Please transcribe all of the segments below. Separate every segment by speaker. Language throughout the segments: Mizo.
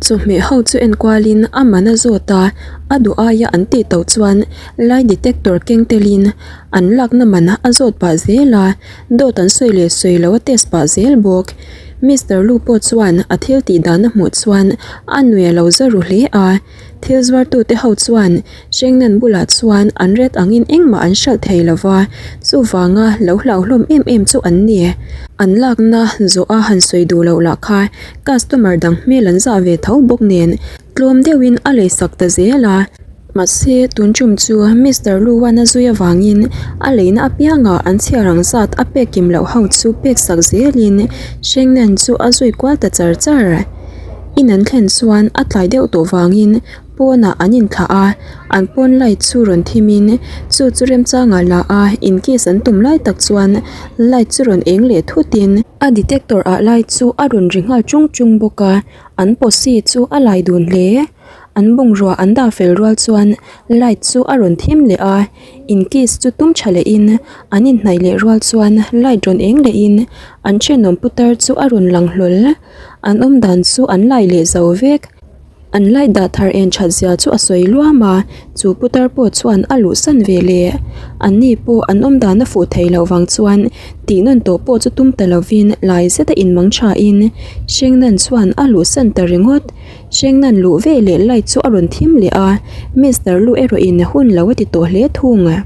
Speaker 1: Chawhmeh ho chu en kualin a man a zawt a, a duh aia an tih tawh chuan lie detector keng telin an lakna man a zawt pah zel a, dawt an sawi leh sawi lo a test pah zel bawk. Mister Lu pawh chuan a thil tih dan a hmuh chuan a nui a lo za ru hle a, thil zuartute ho chuan Hrengnan bulah chuan an ret angin engmah an hralh thei lo va, chuvanga lo hlauhlawm em em chu an ni. An lakna zawh a han sawi duh loh lah kha customer dang hmel an zah ve tho bawk nen tlawm deuhin a leisak ta zel a. Mahse, tun tum chu Mister Luan a zui avangin a leina apiangah an chhiar ang zat a pek kim loh ho chu pek sak zelin Hrengnan chu a zui kual ta char char. In an thlen chuan a tlai deuh tawh vangin Pawnah an inthlah a, an pawn light chu rawn thim in chu chu remchangah la a, in kiss an tum lai tak chuan light chu rawn eng leh thut in a detector ah lai chu a rawn ri nghal chung chung bawk a, an posi chu a lai dun hle. An bungrua an dah fel rual chuan light chu a rawn thim leh a, in kiss chu tum tha leh in an inhnaih leh rual chuan light rawn eng leh in an thenawm putar chu a rawn lang hlawl, an awmdan chu an lai leh zo vek. An light dah thar en that zia chu a sawi luam a, chu putar pawh chuan a luhsan ve leh. An ni pawh an awm dan a fuh thei loh vang chuan tih nawn tawh pawh chu tum ta lovin lai zeta inmang thain Hrengnan chuan a luhsan ta ringawt. Hrengnan luh ve leh light chu a rawn thim leh a, Mister Lu erawhin hun lo a ti tawh hle thung.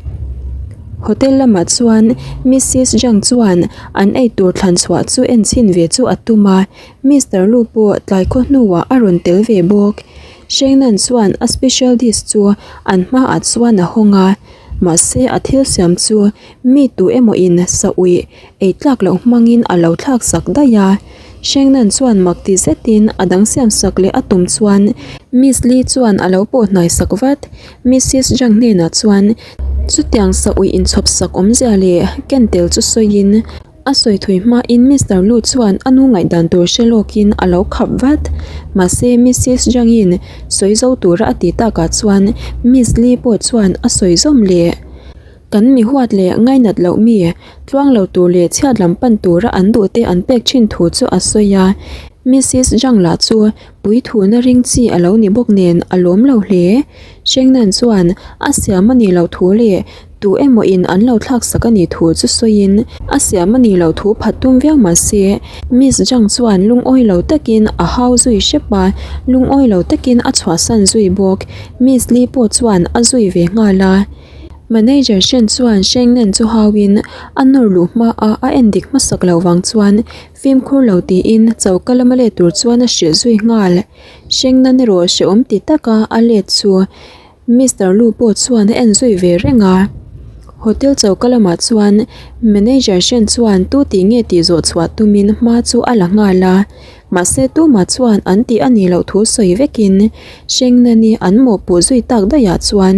Speaker 1: Hotel lamah chuan Missis Zhang chuan an eitur thlan chhuah chu en chhin ve chu a tum a, Mister Lu pawh tlai khaw hnuah a rawn tel ve bawk. Hrengnan chuan a special dish chu an hmaah chuan a hawng a, mahse a thil siam chu mi tu emaw in sa uih ei tlak loh hmangin a lo thlak sak daih a. Hrengnan chuan mak ti zetin a dang siam sak leh a tum chuan Miss Li chuan a lo pawh hnai sak vat. Missis Zhang hnenah chuan chutiang sa uih inchhawp sak awmzia leh ken tel chu sawiin, A sawi thui hmain Mister Lu chuan a nu ngaihdan tur hre lawkin a lo khap vat. Mahse Missis Zhangin sawi zo tura a ti takah chuan Miss Li pawh chuan a sawi zawm leh. Kan mi huat leh ngainat loh mi, tluang lo tur leh chhiat lam pan tura an duh te an pek thin thu chu a sawi a. Missis Zhang lah chu puithuna ring chi a lo ni bawk nen a lawm lo hle. Shengnan chuan a siam a nih loh thu leh Tu emaw in an lo thlak sak a nih thu chu sawiin a siam a nih loh thu phat tum viau mah se Miss Zhang chuan lungawi lo takin a hau zui hrep a, lungawi lo takin a chhuahsan zui bawk. Miss Li pawh chuan a zui ve nghal a. Manager Shen chuan Sheng Nen chu hauin a nawr luh hma a a en dik hmasak loh vang chuan fimkhur lo tiin choka lama let tur chuan a hrilh zui nghal. Sheng Nan erawh hrehawm ti taka a let chu Mister Lu pawh chuan a en zui ve reng a, hotel choka lamah chuan manager hren chuan tu tih nge tih zawh chhuah tumin hma chu a la nghal a, mahse tumah chuan an tih a nih loh thu sawi vekin Hrengnani an mawhpuh zui tak daihah chuan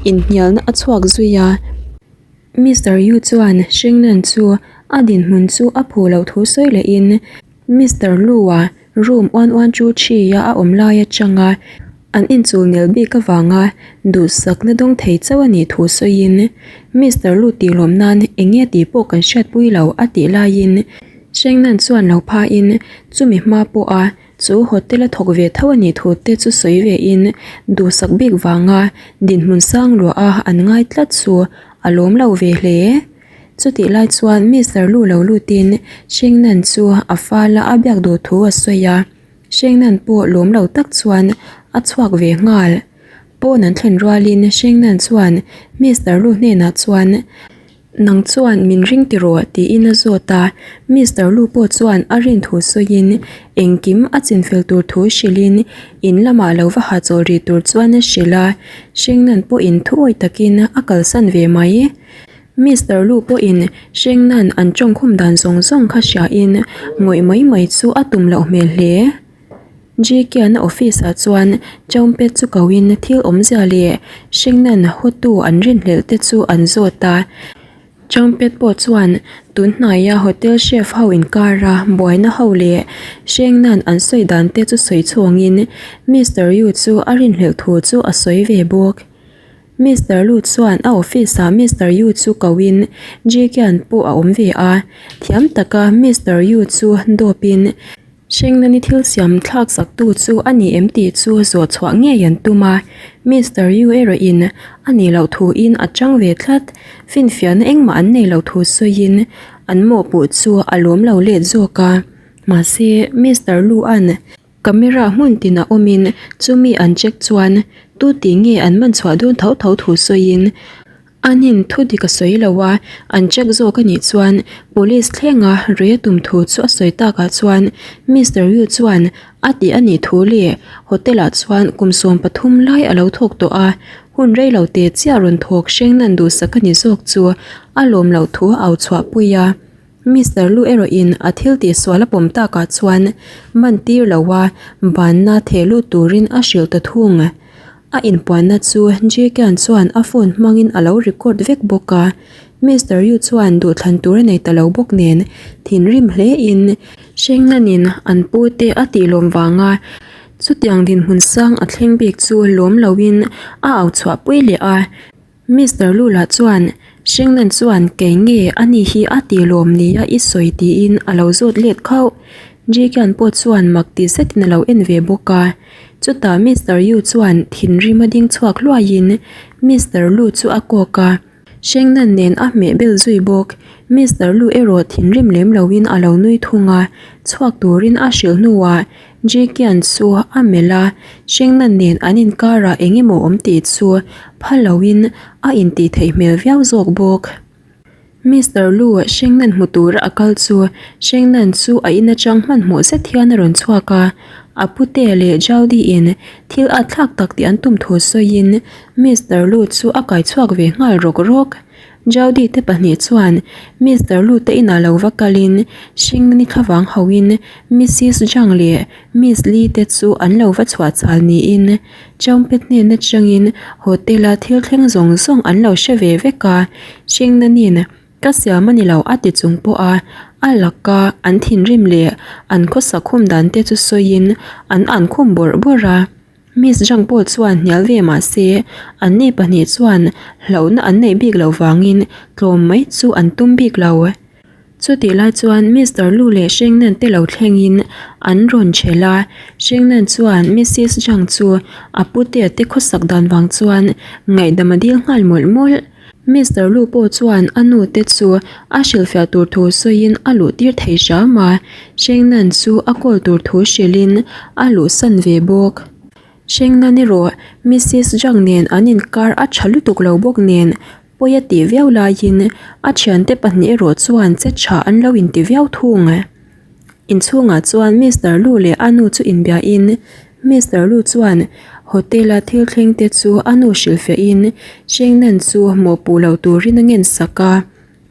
Speaker 1: inhnialna a chhuak zui a. Mister Yu chuan Hrengnan chu a dinhmun chu a phu loh thu sawi lehin Mister Lu-a Room uan uan chu ṭhia a awm lai atanga an inchul nel bik avanga duhsakna dawng thei chauh a nih thu sawiin Mister Lu tih lawm nan eng nge tih pawh kan hriatpui lo a tih laiin Hrengnan chuan lo phain chumi hma pawha chu hotel a thawk ve tho a nih thu te chu sawi vein duhsak bik vanga dinhmun sang luah a an ngai tlat chu a lawm lo ve hle. Chutih lai chuan Mister Lu lo lutin Shengnan chu a fala a biak duh thu a sawi a, Shengnan pawh lawm lo tak chuan a chhuak ve nghal. Pawn an thlen rualin Shengnan chuan Mister Lu hnenah chuan, Nang chuan min ring ti rawh tiin a zawt a, Mister Lu pawh chuan a rin thu sawiin engkim a chinfel tur thu hrilhin in lamah lo va hahchawl rih tur chuan a hrilh a, Shengnan pawhin thuawi takin a kalsan ve mai. Mister Lu pawhin Hrengnan an tawngkhum dan zawng zawng kha hriain ngawih mai mai chu a tum loh hmel hle. JK-na office ah chuan Chaumpet chu koin thil awmzia leh Hrengnan hotu an rinhlelh te chu an zawt a. Chaumpet pawh chuan tunhnaia hotel chef ho inkara buaina ho leh Hrengnan an sawi dan te chu sawi chhawngin Mister Yu chu a rinhlelh thu chu a sawi ve bawk. Mister Lu chuan a office ah Mister Yu chu ko in Ji Kian pawh a awm ve a, thiam taka Mister Yu chu dawp in. Hrengnani thil siam thlak sak tu chu a ni em tih chu zawh chhuah ngei an tum a, Mister Yu erawh in a nih loh thu in a chang ve tlat. Finfiahna engmah an nei loh thu sawiin an mawhpuh chu a lawm lo let zawk a. Mahse, Mister Lu an camera hmun tinah awmin chumi an check chuan tu tih nge an man chhuah dawn tho tho thu sawiin Anin thu dik a sawi lo a, an check zawk a nih chuan police thlenga rei a tum thu chu a sawi takah chuan Mister Yu chuan a tih a nih thu leh hotel ah chuan kum 13 lai a lo thawk tawh a, hun rei lo te chiah rawn thawk hreng nan duhsak a ni zawk chu a lawm loh thu a au chhuah pui a. Mister Lu erawh in a thil tih sual a pawm takah chuan man tir lo a, banna theh lut turin a hrilh ta thung. A inpuanna chu Jikian chuan a phone hmangin a lo record vek bawk a, Mister Yu chuan duhthlan tur a nei ta lo bawk nen thinrim hle in Hrengnanin an pu te a tih lawm vanga chutiang dinhmun sang a thleng bik chu lawm loin a au chhuah pui leh a. Mister Lula chuan, Hringnan chuan kei nge a ni hi a ti lawm nia i sawi tiin a lo zawt let khauh. Jikian pawh chuan mak ti zetin a lo en ve bawk a. Chutah Mister Yu chuan thinrim a ding chhuak hluaiin Mister Lu chu a kawk a. Hringnan nen a hmeh bel zui bawk. Mister Lu erawh thinrim lem loin a lo nui thung a, chhuak turin a hrilh hnuah Jikian chu a melh a, Hringnan nen an inkarah eng emaw awm tih chu pha loin a intih theih hmel viau zawk bawk. Mister Lu Hringnan hmu tura a kal chu Hringnan chu a in atang hmanhmawh zet hian a rawn chhuak a, a pute leh Jaudiin thil at thlak tak tih an tum thu sawiin Mister Lu chu a kai chhuak ve nghal rawk rawk. Jaudy te pahnih chuan Mister Lu te inah lo va kalin Hringni thlavang hoin Missis Zhang leh Miss Li te chu an lo va chhuah chal niin Chaungpet hnen atangin hotel a thil thleng zawng zawng an lo hre ve vek a, Hringnanin ka siam a ni lo a ti chung pawh a a laka an thinrim leh an khawsak khum dan te chu sawiin an an khum bawrh bawrh a. Miss Zhang pawh chuan hnial ve mah se, anni pahnih chuan hlauhna an neih bik loh vangin tlawm mai chu an tum bik lo. Chutih lai chuan Mister Lu leh Shengnan te lo thlengin an rawn chhel a, Shengnan chuan Missis Zhang chu a putea te khawsak dan vang chuan ngaihdam a dil nghal mawlh mawlh. Mister Lu pawh chuan a nu te chu a hrilhfiah tur thu sawiin a luh tir thei hram a, Hrengnan chu a call tur thu hrilhin a luhsan ve bawk. Hrengnan erawh Missis Zhang nen an inkar a tha lutuk lo bawk nen pawi a tih viau laiin a thiante pahnih erawh chuan che tha an lo inti viau thung. Inchhungah chuan Mister Lu leh a nu chu inbiain Mister Lu chuan hotel a thil thleng te chu a nu hrilhfiahin Shengnan chu mawhpuh lo turin a ngen sak a.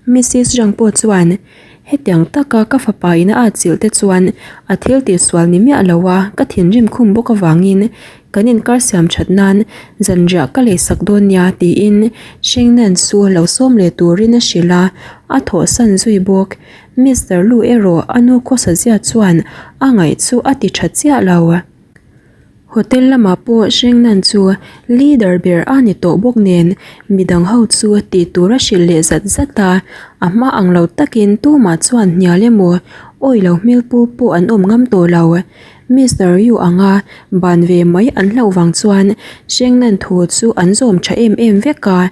Speaker 1: Missis Zhang pawh chuan hetiang taka ka fapa in a atchilh te chuan a thil tihsual ni miah lo a ka thinrim khum bawk avangin kan inkar siam that nan zanriah ka leisak dawn nia tiin Shengnan chu lo sawm leh turin a hrilh a, a thawhsan zui bawk. Mister Lu erawh a nu khawsa zia chuan a ngaih chu a ti tha chiah lo. Hotel lamah pawh Hrengnan chu leader ber a ni tawh bawk nen midang ho chu tih tur a hrilh leh zat zat a, a hma ang lo takin tumah chuan hnial emaw awi lo hmelpu pawh an awm ngam tawh lo. Mister Yu anga ban ve mai an hlauh vang chuan Hrengnan thu chu an zawm tha em em vek a.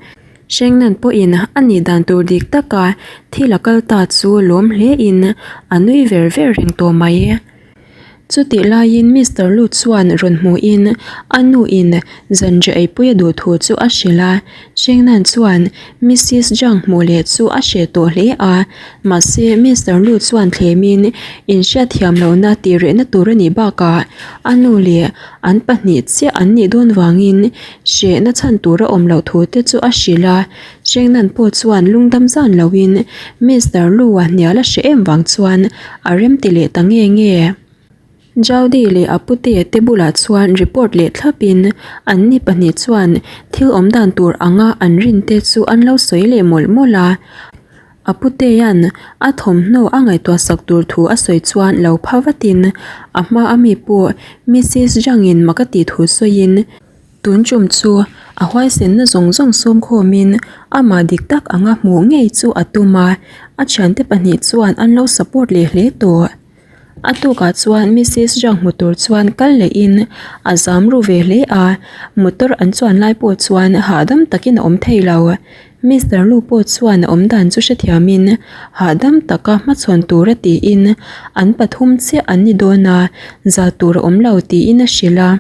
Speaker 1: Hrengnan pawhin a nih dan tur dik taka thil a kal ta chu lawm hlein a nui ver ver reng tawh mai. Chutih laiin Mister Lu chuan rawn hmuhin a nuin zanriah eipui a duh thu chu a hrilh a. Hrengnan chuan Missis Zhang hmuh leh chu a hreh tawh hle a, mahse Mister Lu chuan thlemin inhriatthiam lohna tih rehna tur a nih bakah a nu leh an pahnih chiah an nih dawn vangin Hrehna chhan tur a awm loh thu te chu a hrilh a, Hrengnan pawh chuan lungdam zan loin Mister Lu-a hnial a hreh em vang chuan a remti leh ta nge nge. Jaudy leh a putea te bulah chuan report leh thlapin anni pahnih chuan thil awm dan tur anga an rin te chu an lo sawi leh mawlh mawlh a. A putea'n a thawmhnaw a ngaihtuah sak tur thu a sawi chuan lo pha vatin a hma a mi pawh Missis Zhang-in mak a tih thu sawiin, Tun tum chu a huaisenna zawng zawng sawm khawmin amah dik tak anga hmuh ngei chu a tum a, a thiante pahnih chuan an lo support leh hle tawh. A tukah chuan Missus Zhang hmu tur chuan kal lehin a zam ru ve hle a, motor an chuan lai pawh chuan hahdam takin a awm thei lo. Mister Lu pawh chuan a awmdan chu hrethiamin hahdam taka hmachhawn tura tiin an pathum chiah an ni dawn a, za tur a awm lo tiin a hrilh a.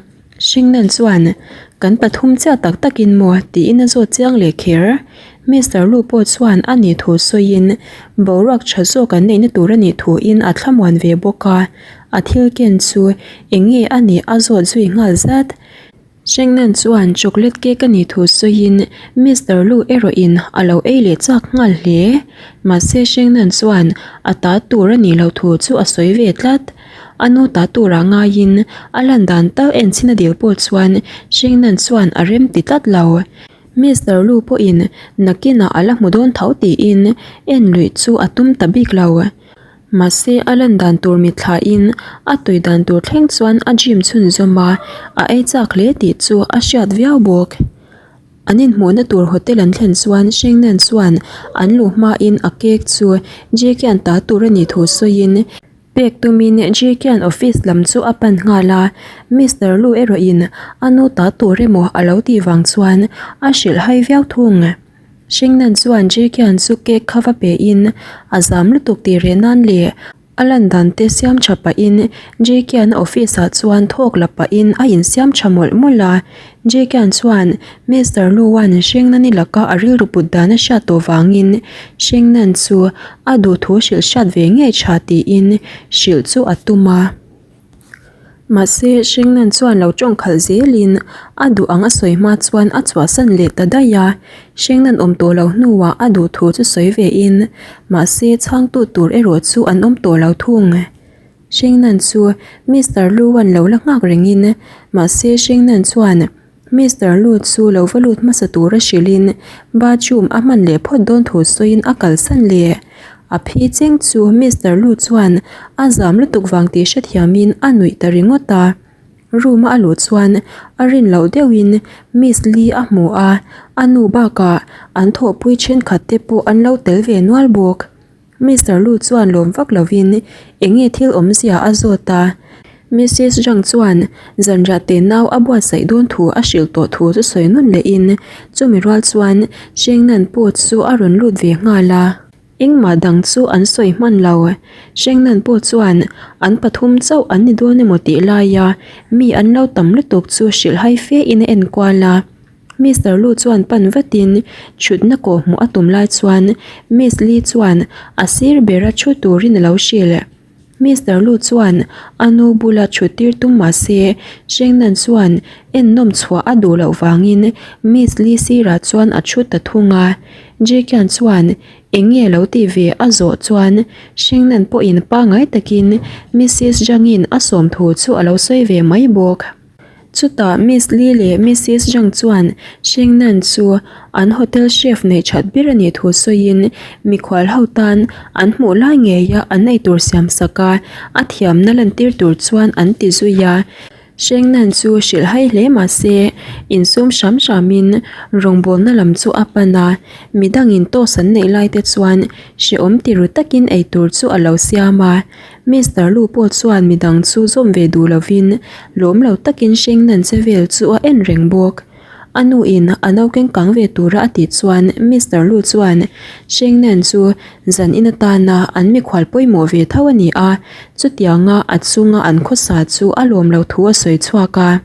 Speaker 1: Hringnan chuan, Kan pathum chiah tak takin maw? tiin a zawt chiang leh kher. Mister Lu pawh chuan a nih thu sawiin boruak tha zawk an neihna tur a nih thuin a thlamuan ve bawk a, a thil ken chu eng nge a nih a zawt zui nghal zat. Hringnan chuan chocolate cake a nih thu sawiin Mister Lu erawhin a lo ei leh chak nghal hle. Mahse Hringnan chuan a ta tur a nih loh thu chu a sawi ve tlat. A nu ta turah ngaiin a lan dan tal en chhin a dil pawh chuan Hringnan chuan a rem ti tlat lo. Mister Lu pawhin nakinah a la hmu dawn tho tiin en luih chu a tum ta bik lo. Mahse a lan dan tur mitthlain a tui dan tur thleng chuan a gym chhunzawm a, a ei chak hle tih chu a hriat viau bawk. An inhmuhna tur hotel an thlen chuan Shengnan chuan an luh hmain a cake chu Jake-a'n ta tur a nih thu sawiin pek tumin Jake-a'n office lam chu a pan nghal a, Mister Lu erawhin a nu ta tur emaw a lo tih vang chuan a hrilh hai viau thung. Shengnan chuan Jake-a'n chu cake kha va pein a zam lutuk tih reh nan leh A lan dan te siam tha pahin Jkian office ah chuan thawk la pahin a insiam tha mawlh mawlh a. Jkian chuan Mister Luan Hrengnani laka a rilru put dan a hriat tawh vangin Hrengnan chu a duhthu hrilh hriat ve ngei tha tiin hrilh chu a tum a. Mahse, Hringnan chuan lo tawng khalh zelin a duh ang a sawi hma chuan a chhuahsan leh ta daih a. Hringnan awm tawh lo hnuah a duh thu chu sawi vein, mahse chhangtu tur erawh chu an awm tawh lo thung. Hringnan chu Mister Lu-a'n lo la nghak rengin, mahse Hringnan chuan Mister Lu chu lo va lut hmasa tura hrilhin bathroom a hman leh phawt dawn thu sawiin a kalsan leh. A phi cheng chu Mister Lu chuan a zam lutuk vang tih hrethiamin a nuih ta ringawt a. Room a a luh chuan a rin loh deuhin Miss Li a hmu a, a nu bakah an thawhpui thenkhat te pawh an lo tel ve nual bawk. Mister Lu chuan lawm vak lovin eng nge thil awmzia a zawt a. Missis Zhang chuan zanriah te nau a buatsaih dawn thu a hrilh tawh thu chu sawi nawn lehin chumi rual chuan Shengnan pawh chu a rawn lut ve nghal a. Engmah dang chu an sawi hman lo. Shengnan pawh chuan an pathum chauh an ni dawn emaw tih laia mi an lo tam lutuk chu hrilhhai fe in a enkual a. Mister Lu chuan pan vatin thutna kawh hmuh a tum lai chuan Miss Li chuan a sir bera thu turin a lo hrilh. Mister Lu chuan a nu bula thut tir tum mah se Shengnan chuan ennawm chhuah a duh loh vangin Miss Li sirah chuan a thu ta thung a. Jikian chuan eng nge lo tih ve a zawh chuan Shengnan pawhin pangngai takin Missis Zhangin a sawm thu chu a lo sawi ve mai bawk. Chutah Miss Li leh Missis Zhang chuan Shengnan chu an hotel chef neih that ber a nih thu sawiin mikhual ho tan an hmuh lai ngeia an eitur siam sak a, a thiamna lantir tur chuan an ti zui a. Shengnan chu hrilh hai hle mah se insum hram hramin rawngbawlna lam chu a pan a, midangin toast an neih lai te chuan hrehawm ti ru takin eitur chu a lo siam a. Mister Lu pawh chuan midang chu zawm ve duh lovin lawm lo takin Shengnan che vel chu a en reng bawk. A nu in a no keng kang ve tura a tih chuan Mister Lu chuan Shengnan chu zan in atana an mikhual pawimawh ve tho a ni a, chutianga a chunga an khawsa chu a lawm lo thu a sawi chhuak a.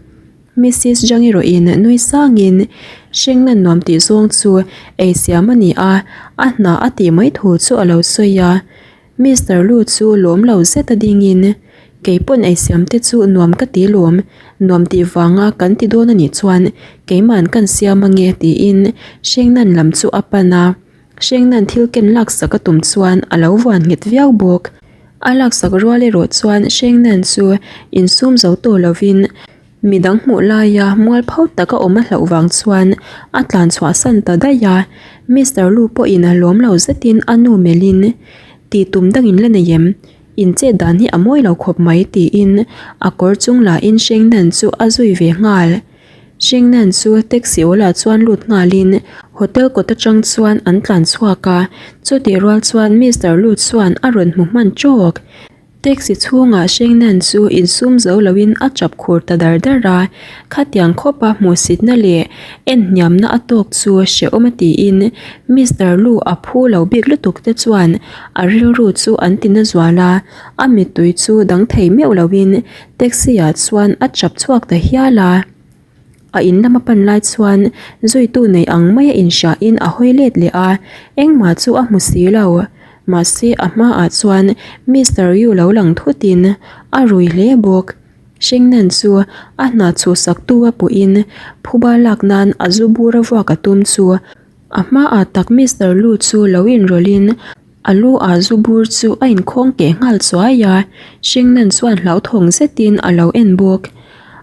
Speaker 1: Missis Zhang erawhin nui sangin Shengnan nuam tih zawng chu ei siam a ni a, a hna a tih mai thu chu a lo sawi a. Mister Lu chu lawm lo zet a dingin, Kei pawn eisiam te chu nuam ka ti lawm, nuam tih vanga kan ti dawn a nih chuan keiman kan siam ange tiin Shengnan lam chu a pan a. Shengnan thil ken laksak a tum chuan a lo vuan nghet viau bawk. A laksak rual erawh chuan Shengnan chu insum zo tawh lovin, Midang hmuh laia mualpho taka awm a hlauh vang chuan a tlan chhuahsan ta daih a, Mister Lu pawhin a lawm lo zetin a nu melhin, Tih tum dangin la nei em? In chet dan hi a mawi lo khawp mai tiin a kawr chung lahin Shengnan chu a zui ve nghal. Shengnan chu taxi awlah chuan lut nghalin hotel kawt atang chuan an tlan chhuak a, chutih rual chuan Mister Lu chuan a rawn hmu hman tawk. Taxi chhungah Shengnan chu insum zo loin a chap khur ta dar dar a, khatiang khawpa hmuhsitna leh en hniamna a tawk chu hrehawm a tiin Mister Lu a phu lo bik lutuk te chuan a rilru chu an ti na zual a, a mittui chu dang thei meuh loin taxi ah chuan a chap chhuak ta hial a. A in lama pan lai chuan zuitu nei ang maia inhriain a hawi let leh a, engmah chu a hmu si lo. Mahse a hmaah chuan Mister Yu lo lang thutin a rui hle bawk. Hringnan chu a hna chhuhsaktu a puhin phuba lak nan a zu bur a vuak a tum chu a hmaah tak Mister Lu chu lo inrawlhin A lu ah zu bur chu a inkhawng keh nghal chuai a, Hringnan chuan hlauthawng zetin a lo en bawk.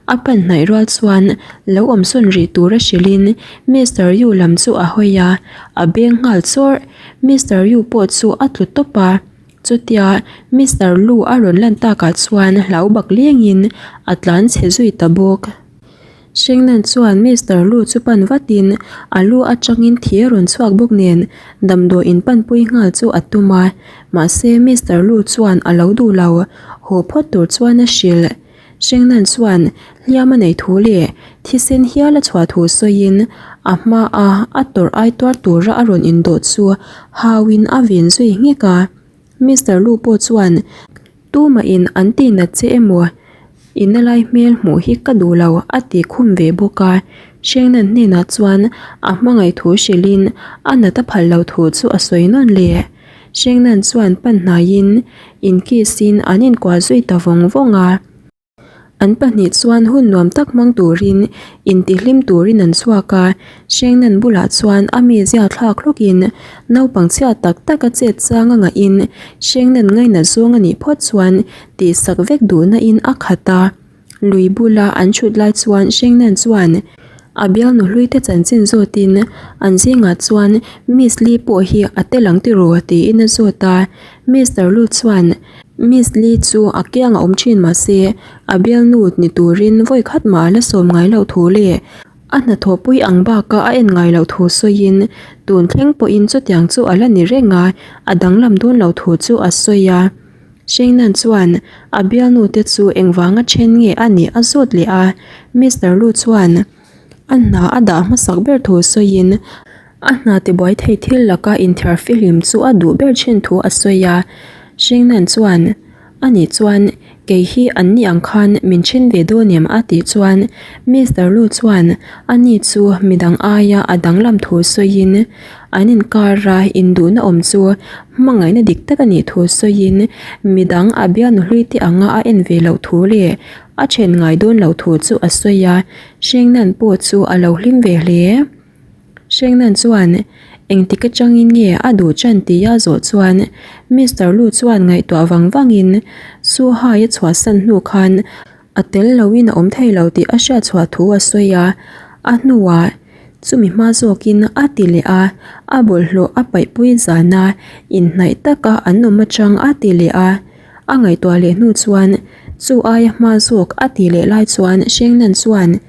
Speaker 1: A pan hnaih rual chuan lo awm sawn rih tura hrilhin Mister Yu lam chu a hawi a, a beng nghal chawrh. Mister Yu pawh chu a tlu tawp a, chutia Mister Lu a rawn lan takah chuan hlau bak lengin a tlan chhe zui ta bawk. Hringnan chuan Mister Lu chu pan vatin a lu atangin thi a rawn chhuak bawk nen damdawi in panpui nghal chu a tum a, mahse Mister Lu chuan a lo duh lo, haw phawt tur chuan a hrilh. Hringnan chuan hliam a neih thu leh thisen hial a chhuah thu sawiin a hmaa a tawrh ai tuar tura a rawn indawh chu hauin a ven zui nghek a. Mister Lu pawh chuan Tumahin an ti nat che emaw? I na lai hmel hmuh hi ka duh lo a ti khum ve bawk a. Hrengnan hnenah chuan a hmangaih thu hrilhin a nat a phal lo thu chu a sawi nawn leh. Hrengnan chuan pan hnaiin inkiss-in an inkuah zui ta vawng vawng a. An pahnih chuan hun nuam tak hmang turin intihlim turin an chhuak a, Hrengnan bulah chuan a mizia thlak hlawkin naupang chhia tak tak a chet chang a ngahin Hrengnan ngainat zawng a nih phawt chuan tihsak vek duhna in a khat a. Lui bula an thut lai chuan Hrengnan chuan a bialnu hlui te chanchin zawtin an zingah chuan Miss Lee pawh hi a tel ang tiraw tiin a zawt a, Mister Lu chuan Miss Lee chu a kiang a awm thin mahse a bialnu ni turin vawi khat mah a la sawm ngai loh thu leh a hnathawhpui ang baka a en ngai loh thu sawiin tun thleng pawhin chutiang chu a la ni reng a, a danglam dawn loh thu chu a sawi a. Shengnan chuan a bialnu te chu engvanga then nge a nih a zawt leh a, Mister Lu chuan a hna a dah hmasak ber thu sawiin A hna tibuai thei thil laka inthiar fihlim chu a duh ber thin thu a sawi a, Shengnan chuan, Ani chuan kei hi an ni ang khan min then ve dawn em? a tih chuan Mister Lu chuan ani chu midang aia a danglam thu sawiin an inkara induhna awm chu hmangaihna dik tak a nih thu sawiin midang a bialnu hlui te anga a en ve loh thu leh a then ngai dawn loh thu chu a sawi a, Shengnan pawh chu a lo hlim ve hle. Hrengnan chuan engtik atangin nge a duh chan tia zawh chuan Mister Lu chuan ngaihtuah vang vangin Su Hai a chhuahsan hnu khan a tel loin a awm thei lo tih a hriatchhuah thu a sawi a, a hnuah chumi hma zawkin a ti leh a, a bawlhhlawh a paihpui zana inhnaih taka an awm atang a ti leh a. A ngaihtuah leh hnu chuan chu aia hma zawk a tih leh lai chuan Hrengnan chuan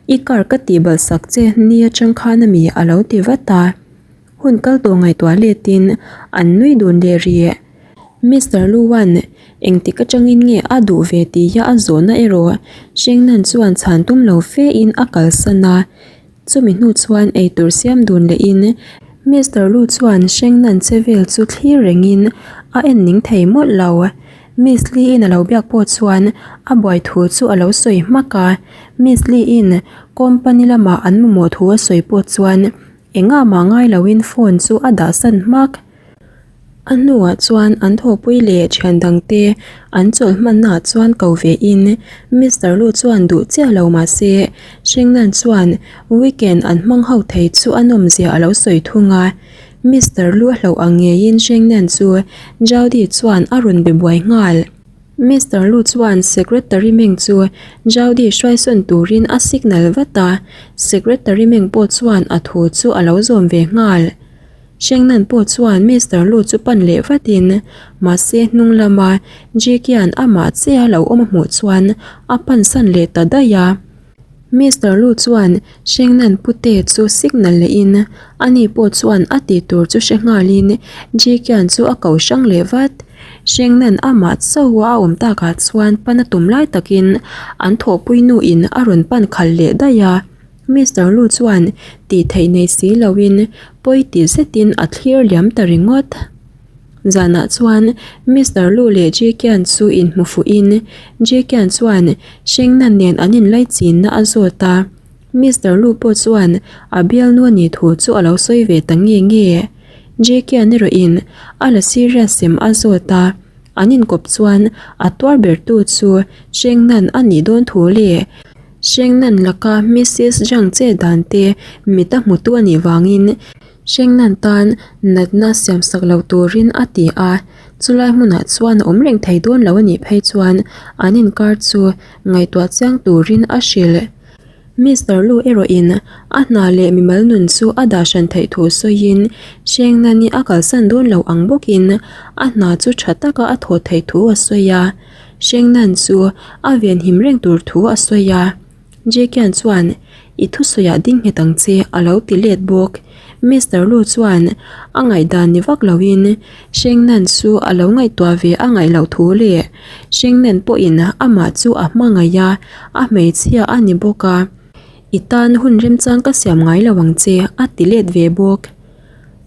Speaker 1: I car ka tih balh sak che ni atang khan ami a lo ti vat a. Hun kal tawh ngaihtuah letin an nui dun leh rih. Mister Luan engtik atangin nge a duh ve tia a zawhna erawh Hrengnan chuan chhan tum lo fe in a kalsan a. Chumi hnu chuan eitur siam dun lehin Mister Lu chuan Hrengnan che vel chu thlir rengin a en ning thei mawlh lo. Miss Lee-in a lo biak pawh chuan a buai thu chu a lo sawi hmak a. Miss Lee-in company lama an mamawh thu a sawi pawh chuan engah mah ngai loin phone chu a dah san hmak. A hnuah chuan an thawhpui leh thian dangte an chawlh hmannaah chuan ko ve in Mister Lu chuan duh chiah lo mah se Hrengnan chuan weekend an hmang ho thei chu a nawmzia a lo sawi thung a. Mister Lu a hlauh ang ngeiin Hrengnan chu Jaudy chuan a rawn be buai nghal. Mister Lu chuan Secretary Meng chu Jaudy hruaisawn turin a signal vat a, Secretary Meng pawh chuan a thu chu a lo zawm ve nghal. Hrengnan pawh chuan Mister Lu chu pan leh vatin, mahse hnung lama Jikian amah che a lo awm a hmuh chuan a pansan leh ta daih a. Mister Lu chuan Hrengnan pute chu signal lehin ani pawh chuan a tih tur chu hre nghalin Jikian chu a ko hrang leh vat. Hrengnan amah chauha a awm takah chuan pan a tum lai takin an thawhpui nuin a rawn pan khalh leh daih a. Mister Lu chuan tih theih nei si loin pawi ti zetin a thlir liam ta ringawt. Zanah chuan Mister Lu leh Jikian chu inhmu fuhin Jikian chuan Hrengnan nen an inlaichinna a zawt a. Mister Lu pawh chuan a bialnu a nih thu chu a lo sawi ve ta nge nge. Jackie-a'n erawhin a la serious sem a zawt a, an inkawp chuan a tuar bertu chu Hrengnan a nih dawn thu leh Hrengnan laka Missis Zhang che dan te mit a hmutu a nih vangin Hrengnan tan natna siamsak lo turin a ti a, chulai hmunah chuan a awm reng thei dawn lo a nih phei chuan an inkar chu ngaihtuah chiang turin a hrilh. Mister Lu erawhin a hna leh mimal nun chu a dah hran theih thu sawiin Hrengnan-i a kalsan dawn lo ang bawkin a hna chu tha taka a thawh theih thu a sawi a. Hrengnan chu a venhim reng tur thu a sawi a. Jekian chuan, I thusawiah ding nghet ang che a lo ti let bawk. Mister Lu chuan a ngaihdan ni vak loin Hrengnan chu a lo ngaihtuah ve a ngaih loh thu leh Hrengnan pawhin amah chu a hmangaih a, a hmeichhia a ni bawk a, I tan hun remchang ka siam ngai lo ang che a ti let ve bawk.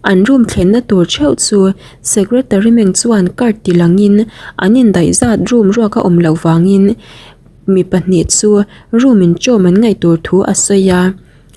Speaker 1: An room thlenna tur theuh chu Secretary Meng chuan card ti langin an indaih zat room ruak a awm loh vangin mi pahnih chu room inṭawm an ngaih tur thu a sawi a.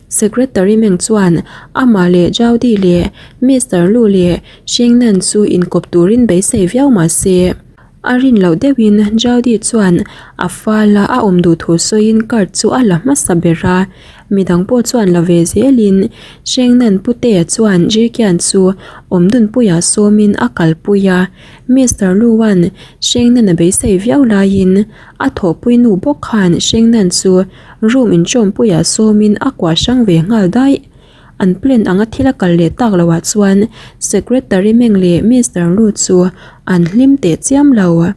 Speaker 1: Secretary Meng chuan amah leh Jaudy leh Mister Lu leh Shengnan chu inkawp turin beisei viau mah se, a rin loh deuhin Jaudy chuan a fala a awm duh thu sawiin card chu a la hmasa ber a, midang pawh chuan la ve zelin Shengnan Putea chuan Jikian chu awmdunpuiah sawmin a kalpui a, Mister Lu-a'n Shengnan a beisei viau laiin a thawhpui nu bawk khan Shengnan chu Room inṭawmpuiah sawmin a kuah hrang ve nghal daih. An plan anga thil a kal leh tak loh ah chuan Secretary Meng leh Mister Lu chu an hlim teh chiam lo.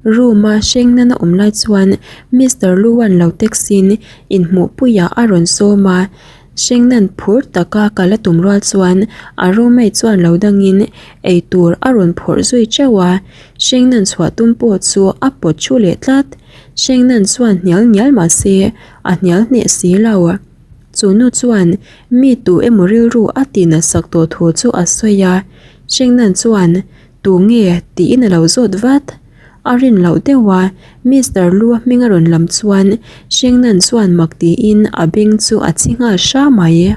Speaker 1: Room a hreng nana awm lai chuan Mister Lu-a'n lo text in inhmuhpuiah a rawn sawm a, hreng nan phur taka kal a tum rual chuan a roommate chuan lo dangin eitur a rawn phawrh zui teuh a, hreng nan chhuah tum pawh chu a pawt thu leh tlat. Hrengnan chuan hnial ngial mah se a hnial hneh si lo. Chu nu chuan mi tu emaw rilru a tih natsak tawh thu chu a sawi a, Hrengnan chuan tu nge tiin a lo zawt vat. A rin loh deuh a, Mister Lu a hming a rawn lam chuan Hrengnan chuan mak tiin a beng chu a chhi nghal hra mai.